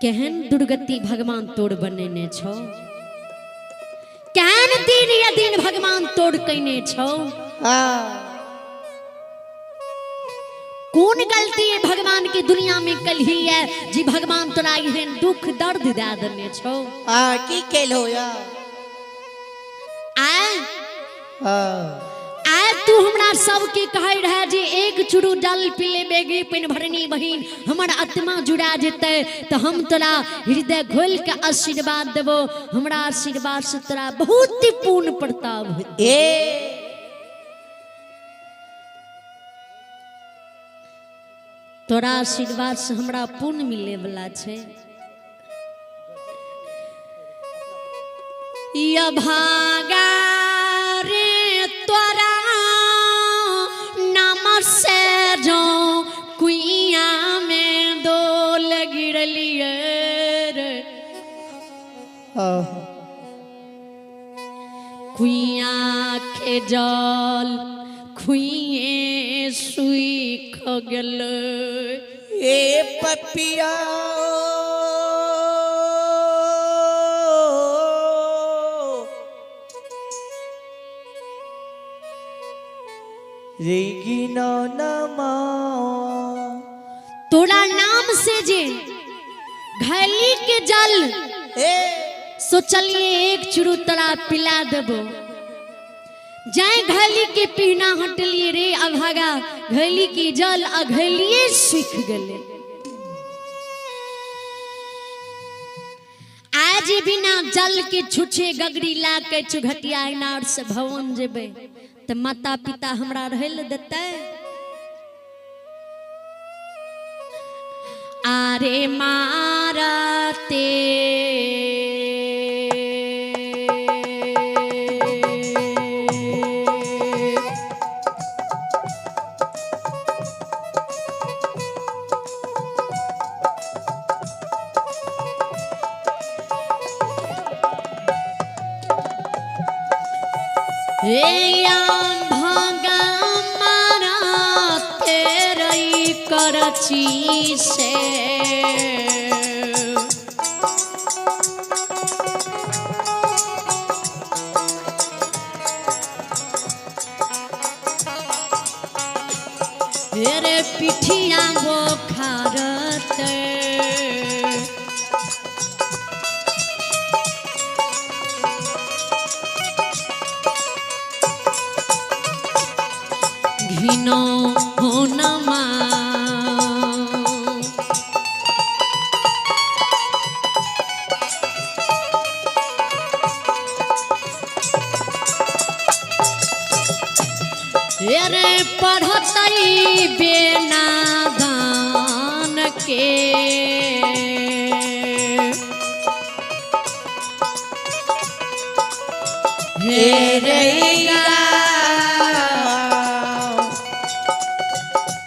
केहन दुर्गति भगवान तोड़ बनेने छौ, केहन दिन या दिन भगवान तोड़ कयने छौ। कोन गलती है भगवान के दुनिया में कलही है जी भगवान तोरा एहन दुख दर्द दे देने छौ। की केलो या? आय आय तू हमरा सबके कहै रहे जे एक चूरू जल पी लेबे गे पिन भरनी बहिन, हमर आत्मा जुड़ा जेतै, तऽ हम तोरा हृदय घोलि के आशीर्वाद देबो, हमरा आशीर्वाद से तोरा बहुत ही पूर्ण प्रताप हेतै। ए तोरा आशीर्वाद से हमरा पुण्य मिले वाला छै। या भागा रे तोरा नाम से जो कुइया में डोल गिरलिए रे, कुइया के जल खुइए सुख गेल। ए पपिया रेगिनो नमा, तोरा नाम से जे घैली के जल ए सोचलिए एक चुरू तोरा पिला देबो, जाय घैली के पीना हटलिए रे अभागा, घैली के जल अघैलिए सूख गेले। आज बिना जल के छुछे गगरी ला के चुघटिया इनार से भवन जेबे तऽ माता पिता हमरा रहै लए देतै? आरे मारते हे भागा मारा तेरई करची से, रे पिठिया बोखारत। घिनो नमा रे पढ़तई बिना दान के, हे रे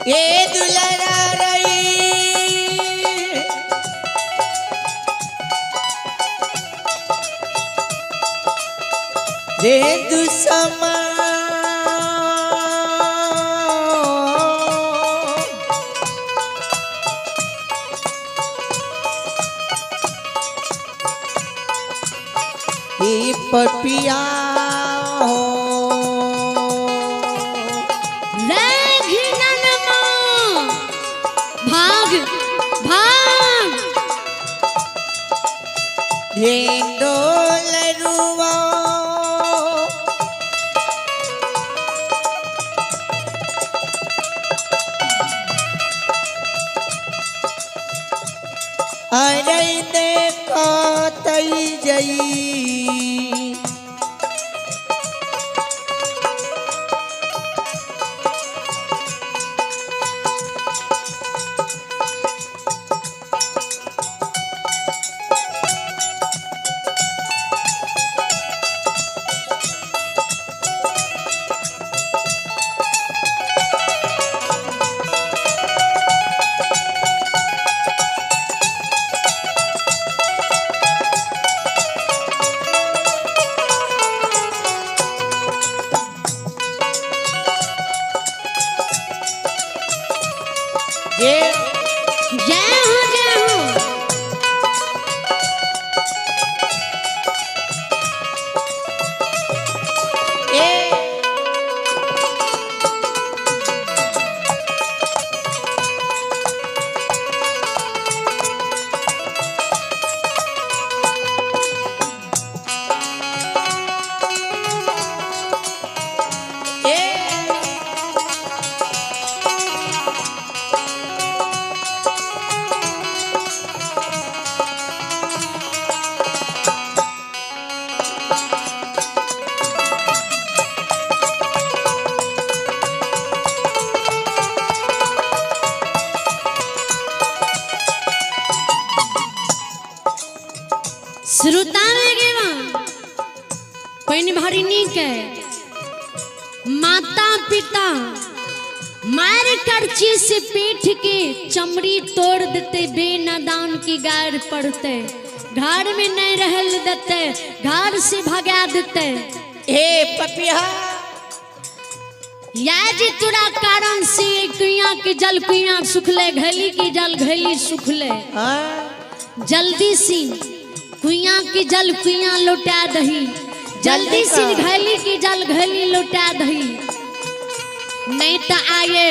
ए दुलरा रई, रे दुसमा ए पपिया हो। रे घिननमा, भाग भाग। ढेंडोल रुआ, अरे देखो तई जई। ये जय हो जय हो। श्रोता में गेवा पानि भरनी के माता पिता मार करची से पीठ के चमड़ी तोड़ देते, बेनादान की गार पड़ते, घर में नहीं रहल देते, घर से भगा देते। ए पपिया या जे तोरा कारण से कुइया के जल कुइया सुखले, घैली के जल घैली सुखले। हाँ जल्दी सी कुइया के जल कुइया लौटा दही, जल्दी सी घैली के जल घैली लौटा दही, नहीं तो आए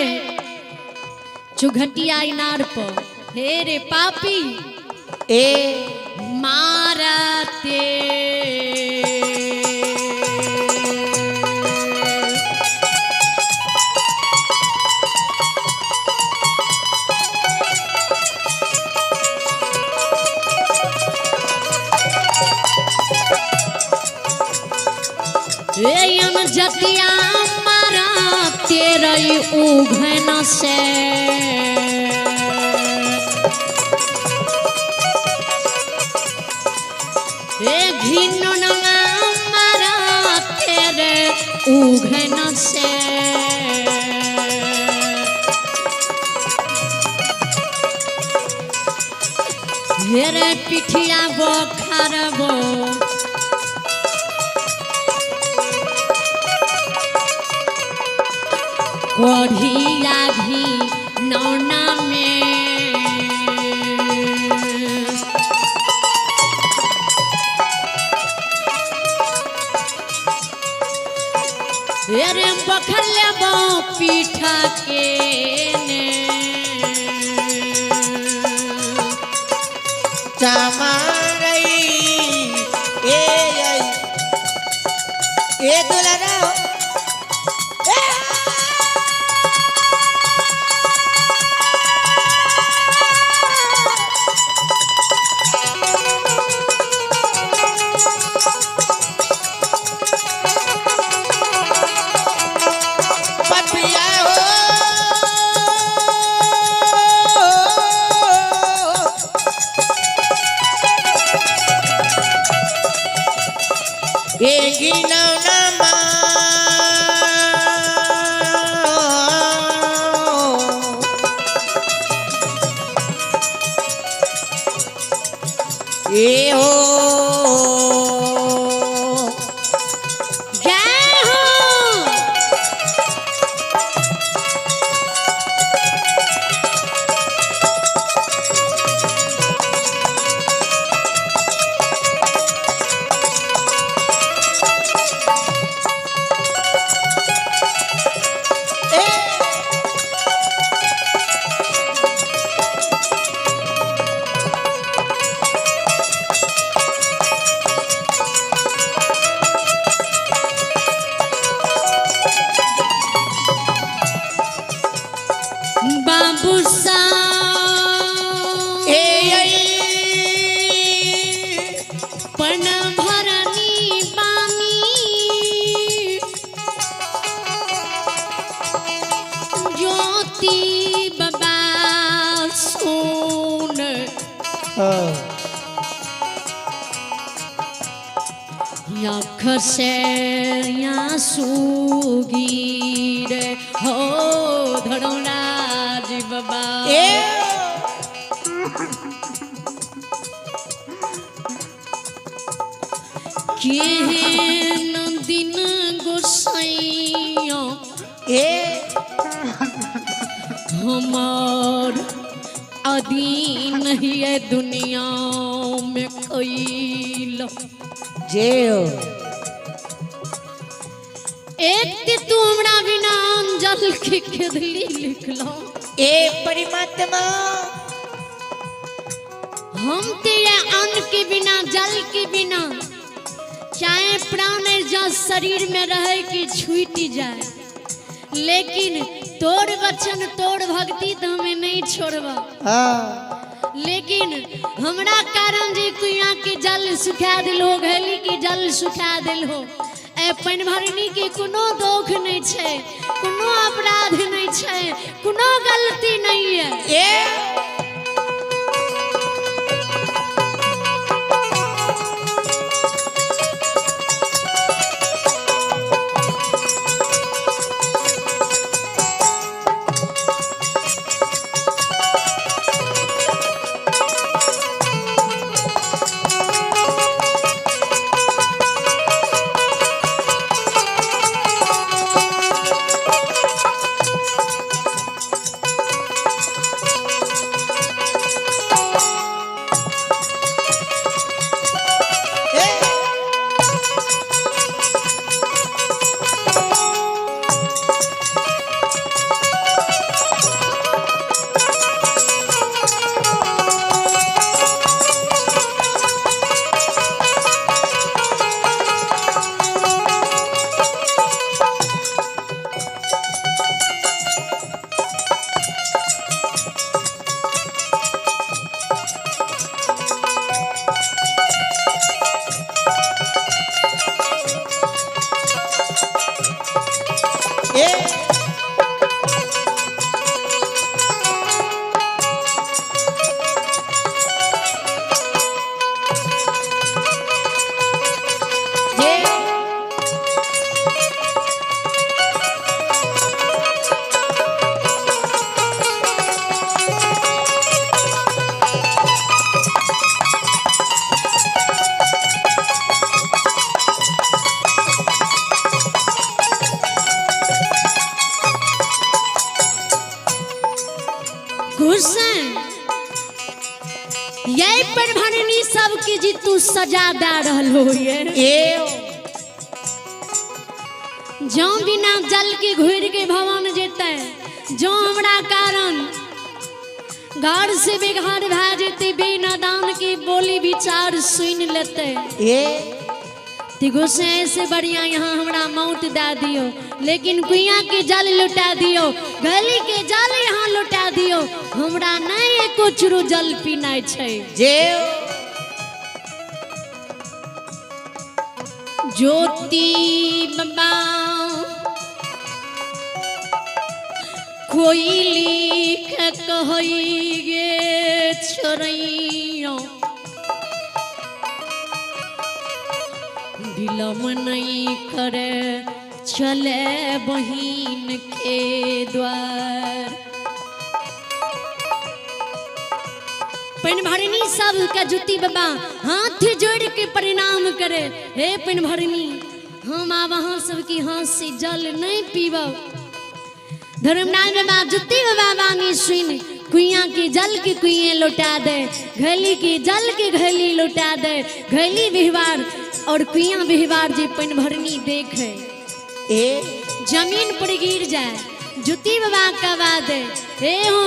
चुघटिया इनार पर। हे रे पापी ए मारते जतिया मारा तेरे उघन से। ए घिनौना मारा तेरे उघन से। हेरे पिठिया बखारबो कोढ़िया भी नौना में। अरे बखर लेबो पीठा के ने। चमारई ए ए दुलारा ए पपिया हो ए गिनौना मा ए हो जय हो। ए बाबू सा ए पन भरनी बानी ज्योति बाबा सुन आँख से आंसू गिरे हो धरोराज बाबा। ए केहन दिन गोसैया ए हमार अधीन ही दुनिया में कैल। जे हो एक ते तू हमरा बिना अंजल के खेदली लिखलो। ए परमात्मा हम तेरे अन्न के बिना जल के बिना चाहे प्राण जा शरीर में रहे कि छूट जाए, लेकिन तोर वचन तोर भक्ति तो हमें नहीं छोड़बा। हाँ लेकिन हमरा कारण जे कुइया के जल सुखा दिल हो, घैली के जल सुखा दिल हो, ए पानि भरनी के कोनो दोख नहीं छै, कोनो अपराध नहीं छै, कोनो गलती नहीं है। ए गुस्सा यही परभरनी सबके जी तू सजा दे रहल हो ये। ए जो बिना जल के घुर के भवन जेते, जो हमरा कारण घर से बेघर भए जेते, बिना दान के बोली विचार सुन लेते। ए ते गोसाई से बढ़िया यहाँ हमरा मौत दे दियो, लेकिन कुइया के जल लुटा दियो, गली के जल यहाँ लुटा दियो, हमरा नहीं एको चुरू जल पीनाइ छै। जे ज्योति बाबा कोई लिख कहई गे छोरैया, विलम्ब नहीं करे चले बहिन के द्वार। पेनभरनी सबके जुती बाबा हाथ जोड़ के प्रणाम करे, हे पेनभरनी हम आब अहाँ सबके हाथ से जल नहीं पीबब। धर्मनाथ बाबा जुती बाबा वाणी सुन कुइया के जल के कुइए लौटा दे, घैली के जल के घैली लौटा दे, घैली व्यवहार और कुइया व्यवहार जे पेनभरनी देखे ए जमीन पर गिर जाए। जुती बाबा कवा दे, हे हो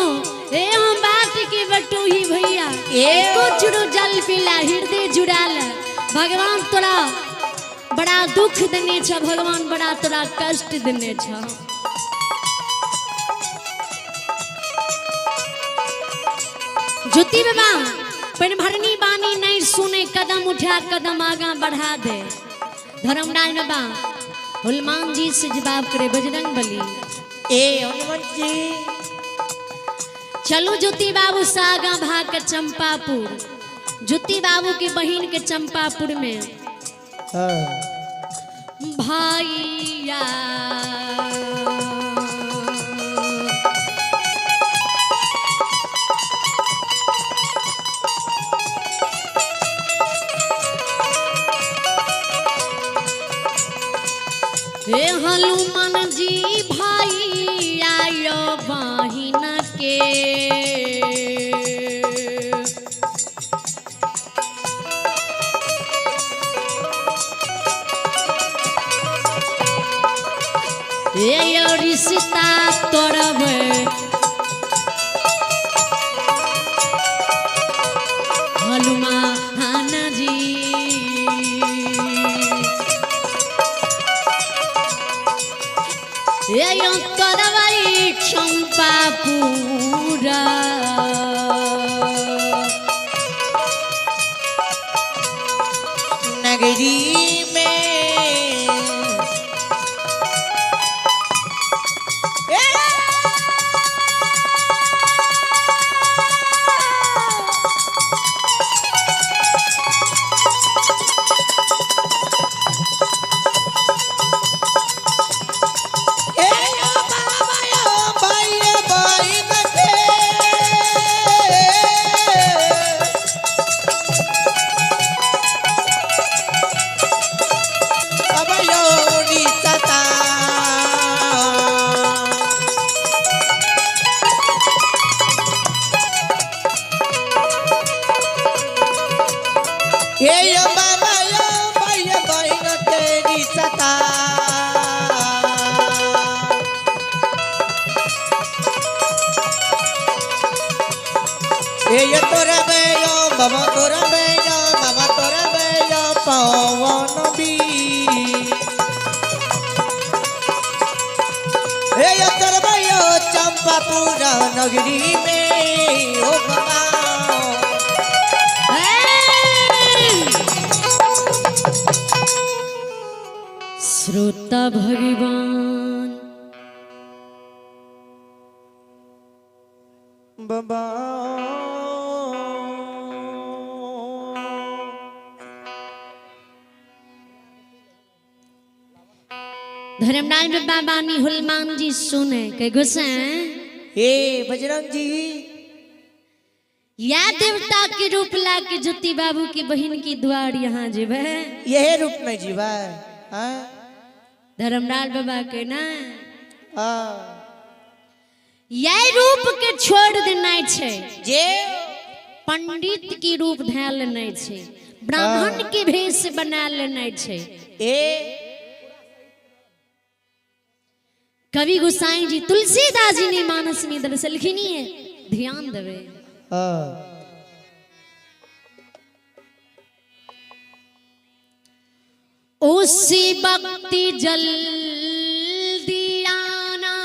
बाट के बटोही भैया, एको चुरू जल पीला हृदय जुड़ाल, भगवान तोरा बड़ा दुख देने छ, भगवान बड़ा तोरा कष्ट देने छ। ज्योति बाबा पेनभरनी बानी नहीं सुने, कदम उठा कदम आगा बढ़ा दे। धर्मराज बाबा हनुमान जी से जवाब करे, बजरंग बली ए हनुमान जी चलो ज्योति बाबू से आगा भाग के चंपापुर, ज्योति बाबू के बहन के चंपापुर में हाँ भाईया हे हनुमान जी भाई आयो बहिन के, हे यो रिश्ता तोड़ब हनुमान जी। हे यो तोड़बै चंपापुरा। नगरी में ए ए बाबा यो भाई भाई बटे अबयोनी सता ए यो बाबा यो भाई बहिन तेरी सता ए यो तोरा बेयो बाबा तोरा बेयो बाबा तोरा बेयो पवन बी हे यो तोरा बेयो चंपापुर नगरी में ओ बाबा। श्रोता भगवान बाबा धर्मराज बाबा बानी हनुमान जी सुने के गुस्सा हे बजरंग जी या देवता के रूप ला के ज्योति बाबू की बहन की द्वार यहाँ जेबे यही रूप में जीवा हाँ धर्मराज बाबा के ना हाँ यही रूप के छोड़ देना छै जे पंडित की रूप धै लेने छै, ब्राह्मण के भेष बना लेने छै। ए कवि गोसाई जी तुलसीदास जी ने मानस में दर्शलखिन है, ध्यान देवे। उसी वक्त जल्दी आना,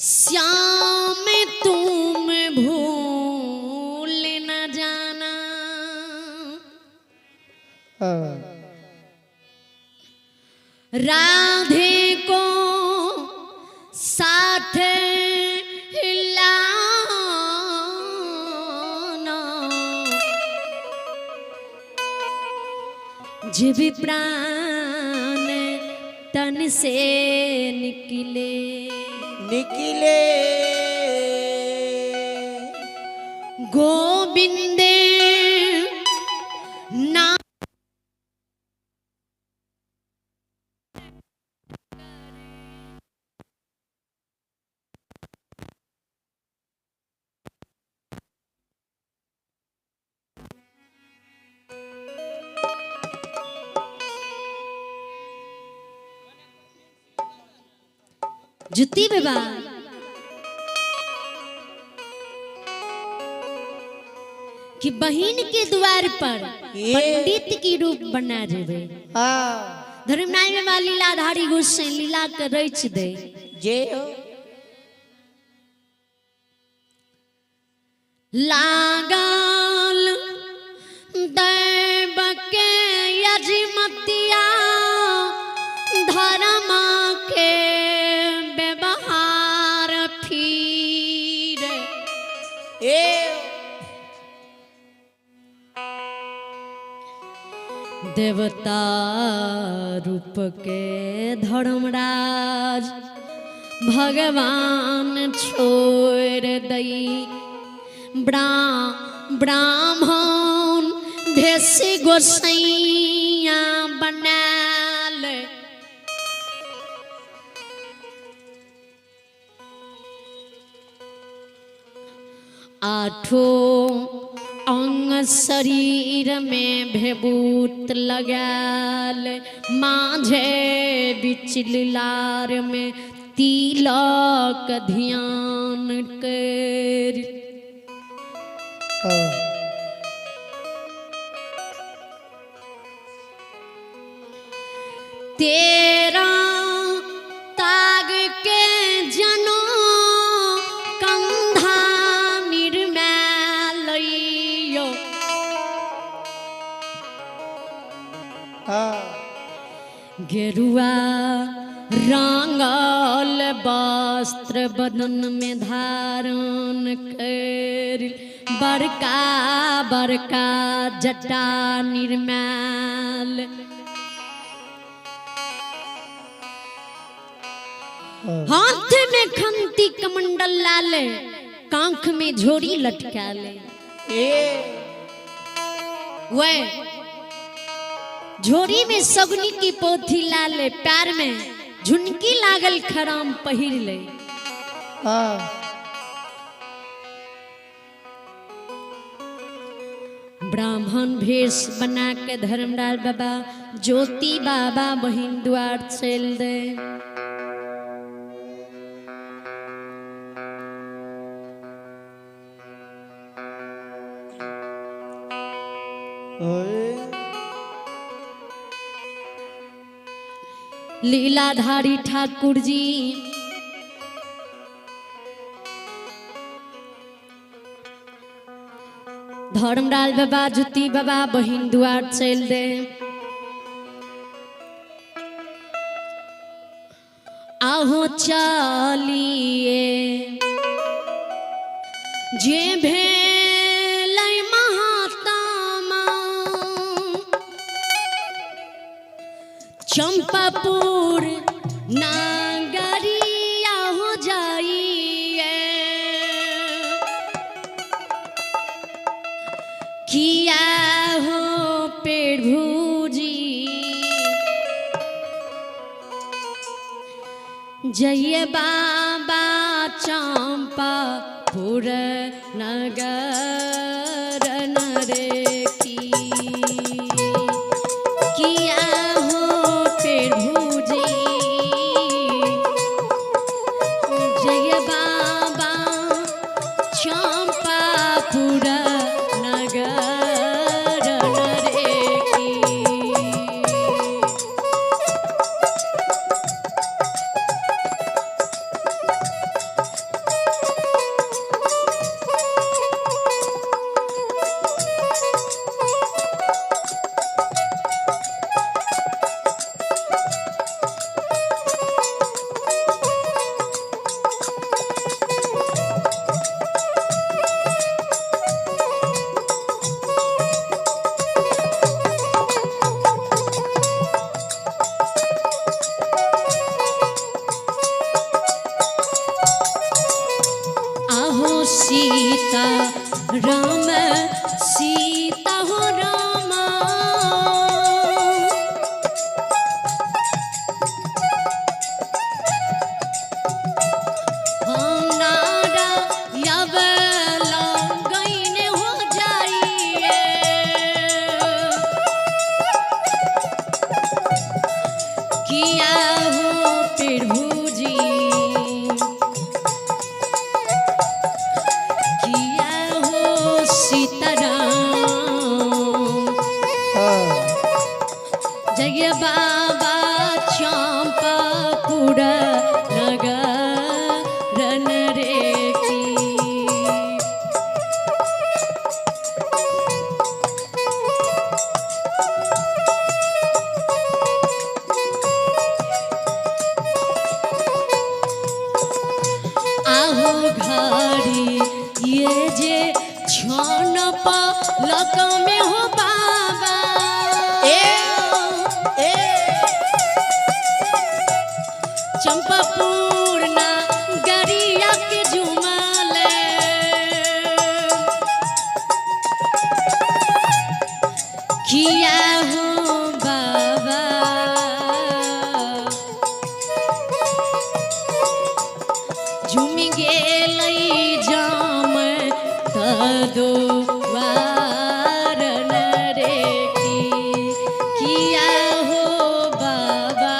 श्याम तुम भूल न जाना। राधे को साथ लाना, जब प्राण तन से निकले निकले। गोविंद ना जुती बाबा कि बहन के द्वार पर पंडित की रूप बना जेबे। धर्मनाई में बा लीलाधारी गोसाई लीला के रच दे। जे हो लागल दैव के यजमतिया धर्म के व्यवहार फिर। ए देवता रूप के धर्मराज भगवान छोड़ दई, ब्राह्मण भेष गोसैया बनाल। आठो अंग शरीर में भेबूत लगाल, माझे बिच लीलार में तिलक ध्यान कर। तेरा ताग के जनो कंधा निर्मलयो। गेरुआ रंगल वस्त्र बदन में धारण कर, बड़का बड़का जटा निर्मल। हाथ में खंती कमंडल लाले, कांख में झोरी लटका ले। वह झोरी में सगुनी की पोथी लाले, पैर में झुनकी लागल खराम पहिर ले। ब्राह्मण भेष बना के धर्मराज बाबा ज्योति बाबा बहिन द्वार चल दे। लीलाधारी ठाकुर जी धर्मराज बाबा ज्योति बाबा बहिन द्वार चल दे। आहो चलिए जे भेलै महात्मा चंपापुर नागरिया हो जाइए। किया हो प्रभु जी जय बाबा चंपापुर नगर नरे की किया हो प्रभु जी। जय बाबा चंपापुर नगर नरे की। आहो सीता राम सीता हो रामा, हम नारा यवला गईन हो जाइए। किया हो प्रभु जी, किया हो सीताराम। जय बाबा चंपापुर नगर नरे की। आहो घड़ी ये जे छन पलक में हो बाबा, ए चंपापुर नगरिया के झुमाले। किया हो बाबा झुम गेलै जाम तदो रे की। किया हो बाबा।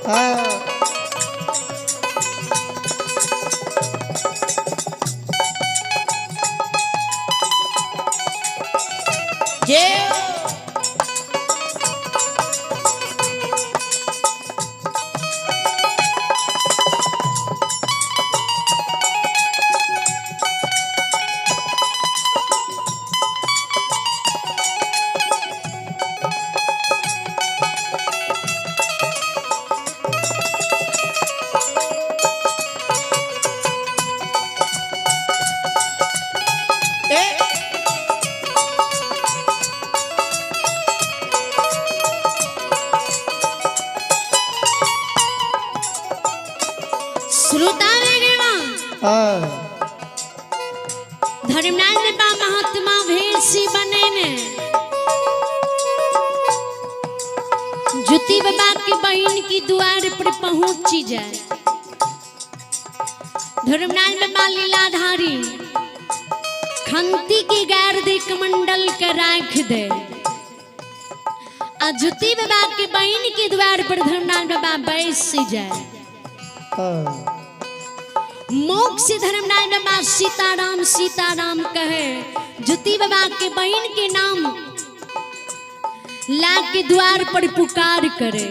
हाँ। जय ए श्रोता रे हाँ। धर्मनाथ बा महात्मा भेषी बने ने ज्योति बाबा की बहन की द्वार पर पहुंची जाए। धर्मनाथ बाबा लीलाधारी खंती की गार दे कमंडल के राख दे आ ज्योति बाबा के बहन के द्वार पर धर्मनाथ बाबा बैस जाए। हाँ। मोक्ष धर्मनाथ बाबा सीताराम सीताराम कहे, ज्योति बाबा के बहन के नाम ला के द्वार पर पुकार करे।